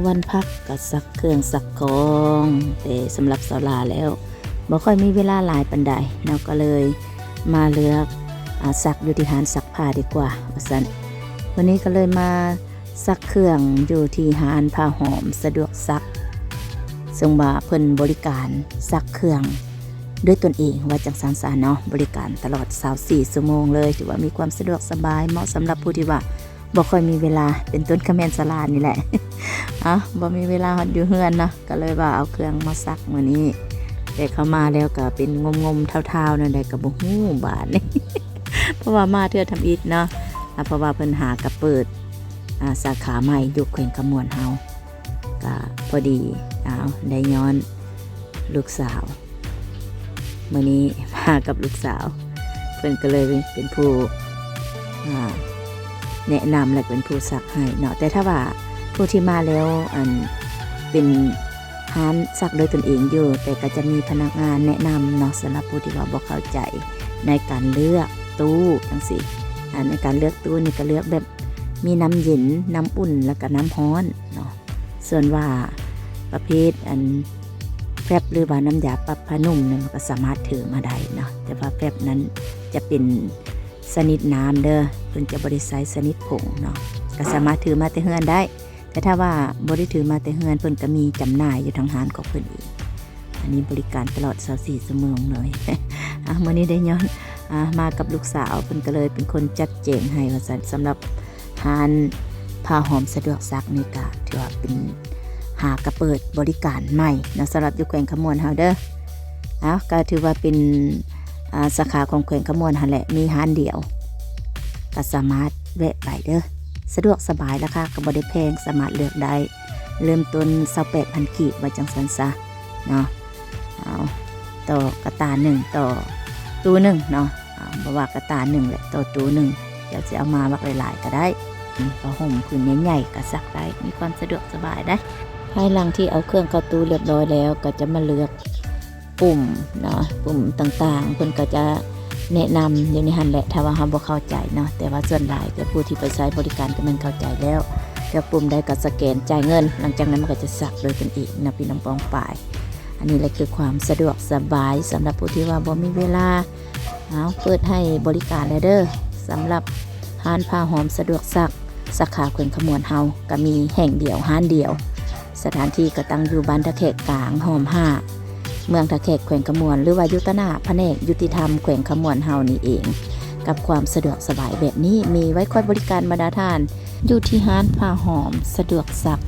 ວັນພັກກໍຊັກເຄື່ອງຊັກຂອງ, ແຕ່ສຳລັບສາວຫຼ້າແລ້ວບໍ່ຄ່ອຍມີເວລາຫຼາຍປານໃດເນາະ, ກໍເລີຍມາເລືອກ ອາ ຊັກຢູ່ທີ່ຮ້ານຊັກຜ້າດີກວ່າວ່າຊັ້ນ. ມື້ນີ້ກໍເລີຍມາຊັກເຄື່ອງຢູ່ທີ່ຮ້ານຜ້າຫອມສະດວກຊັກ, ເຊິ່ງວ່າເພິ່ນບໍລິການຊັກເຄື່ອງດ້ວຍຕົນເອງ ວ່າຈັ່ງຊັ້ນຊະເນາະ, ບໍລິການຕະຫຼອດຊາວສີ່ຊົ່ວໂມງເລີຍ, ຖືວ່າມີຄວາມສະດວກສະບາຍ, ເໝາະສຳລັບຜູ້ທີ່ວ່າ ບໍ່ຄ່ອຍມີເວລາ, ເປັນຕົ້ນກະແມ່ນສາວຫຼ້ານີ້ແຫຼະ. ເອົ້າ ບໍ່ມີເວລາຮອດຢູ່ເຮືອນເນາະ, ກໍເລີຍວ່າເອົາເຄື່ອງມາຊັກມື້ນີ້, ແຕ່ເຂົ້າມາແລ້ວກໍເປັນງົມໆເທົາໆ ແນວໃດກໍບໍ່ຮູ້ບາດນີ້ ເພາະວ່າມາເທື່ອທຳອິດເນາະ, ອາ ເພາະວ່າເພິ່ນຫາກະເປີດ ອາ ສາຂາໃໝ່ຢູ່ແຂວງຄຳມ່ວນເຮົາ, ກະພໍດີ ເອົາ ໄດ້ຍ້ອນລູກສາວ ມື້ນີ້ມາກັບລູກສາວ, ເພິ່ນກໍເລີຍເປັນຜູ້ ອາ ແນະນຳ ແລະ ເປັນຜູ້ຊັກໃຫ້ເນາະ. ແຕ່ຖ້າວ່າຜູ້ທີ່ມາແລ້ວ ອັນ ເປັນຮ້ານຊັກໂດຍຕົນເອງຢູ່, ແຕ່ກໍຈະມີພະນັກງານແນະນຳເນາະ, ສຳລັບຜູ້ທີ່ວ່າບໍ່ເຂົ້າໃຈໃນການເລືອກຕູ້ຈັ່ງຊີ້, ອາ ໃນການເລືອກຕູ້ນີ້ກໍເລືອກແບບມີນ້ຳເຢັນ, ນ້ຳອຸ່ນ ແລ້ວກໍນ້ຳຮ້ອນເນາະ. ສ່ວນວ່າປະເພດອັນແຟບ ຫຼືວ່ານ້ຳຢາປັບຜ້ານຸ່ມນີ້ ມັນກໍສາມາດຖືມາໄດ້ເນາະ, ແຕ່ວ່າແຟບນັ້ນຈະເປັນຊະນິດນ້ຳເດີ, ເພິ່ນຈະບໍ່ໄດ້ໃຊ້ຊະນິດຜົງເນາະ, ກໍສາມາດຖືມາແຕ່ເຮືອນໄດ້. ແຕ່ຖ້າວ່າບໍ່ໄດ້ຖືມາແຕ່ເຮືອນ, ເພິ່ນກໍມີຈຳໜ່າຍຢູ່ທາງຮ້ານຂອງເພິ່ນເອງ. ອັນນີ້ບໍລິການຕະຫຼອດຊາວສີ່ຊົ່ວໂມງເລີຍ. ອາ ມື້ນີ້ໄດ້ຍ້ອນ ອາ ມາກັບລູກສາວ, ເພິ່ນກໍເລີຍເປັນຄົນຈັດແຈງໃຫ້ວ່າຊັ້ນ. ສຳລັບຮ້ານຜ້າຫອມສະດວກຊັກນີ້ກໍຖືວ່າເປັນ ຫາກະເປີດບໍລິການໃໝ່ເນາະ, ສຳລັບຢູ່ແຂວງຄຳມ່ວນເຮົາເດີ. ເອົ້າ ກໍຖືວ່າເປັນ ອາ ສາຂາຂອງແຂວງຄຳມ່ວນຫັ້ນແຫຼະ, ມີຮ້ານດຽວ ກໍສາມາດແວະໄປເດີ, ສະດວກສະບາຍ, ລາຄາກໍບໍ່ໄດ້ແພງ, ສາມາດເລືອກໄດ້ ເລີ່ມຕົ້ນຊາວແປດພັນກີບ ວ່າຈັ່ງຊັ້ນຊະເນາະ. ເອົາ ຕໍ່ກະຕ່າໜຶ່ງ ຕໍ່ຕູ້ໜຶ່ງເນາະ, ເອົາ ບໍ່ວ່າກະຕ່າໜຶ່ງ ແລະ ຕໍ່ຕູ້ໜຶ່ງ, ເຈົ້າຊິເອົາມາບັກຫຼາຍໆກໍໄດ້. ຜ້າຫົ່ມຜືນໃຫຍ່ໆກໍຊັກໄດ້, ມີຄວາມສະດວກສະບາຍໄດ໋. ພາຍຫຼັງທີ່ເອົາເຄື່ອງເຂົ້າຕູ້ລຽບຮ້ອຍແລ້ວ, ກໍຈະມາເລືອກປຸ່ມເນາະ, ປຸ່ມຕ່າງໆ ເພິ່ນກໍຈະແນະນຳຢູ່ໃນຫັ້ນແຫຼະ ຖ້າວ່າເຮົາບໍ່ເຂົ້າໃຈເນາະ. ແຕ່ວ່າສ່ວນຫຼາຍແຕ່ຜູ້ທີ່ໄປໃຊ້ບໍລິການກໍແມ່ນເຂົ້າໃຈແລ້ວ, ເລືອກປຸ່ມໃດກໍສະແກນຈ່າຍເງິນ, ຫຼັງຈາກນັ້ນມັນກໍຈະຊັກໂດຍຕົນເອງເນາະ ພີ່ນ້ອງປ້ອງປາຍ. ອັນນີ້ແຫຼະຄືຄວາມສະດວກສະບາຍສຳລັບຜູ້ທີ່ວ່າບໍ່ມີເວລາ. ເອົາ ເປີດໃຫ້ບໍລິການແລ້ວເດີ, ສຳລັບຮ້ານຜ້າຫອມສະດວກຊັກ ສາຂາແຂວງຄຳມ່ວນເຮົາກໍມີແຫ່ງດຽວ ຮ້ານດຽວ. ສະຖານທີ່ກໍຕັ້ງຢູ່ບ້ານທ່າແຂກກາງ ຫ້ອມຫ້າ ເມືອງທ່າແຂກ ແຂວງຄຳມ່ວນ ຫຼືວ່າຢູ່ຕາໜ້າພະແນກຍຸຕິທຳແຂວງຄຳມ່ວນເຮົານີ້ເອງ. ກັບຄວາມສະດວກສະບາຍແບບນີ້, ມີໄວ້ຄອຍບໍລິການບັນດາທ່ານ ຢູ່ທີ່ຮ້ານຜ້າຫອມສະດວກຊັກ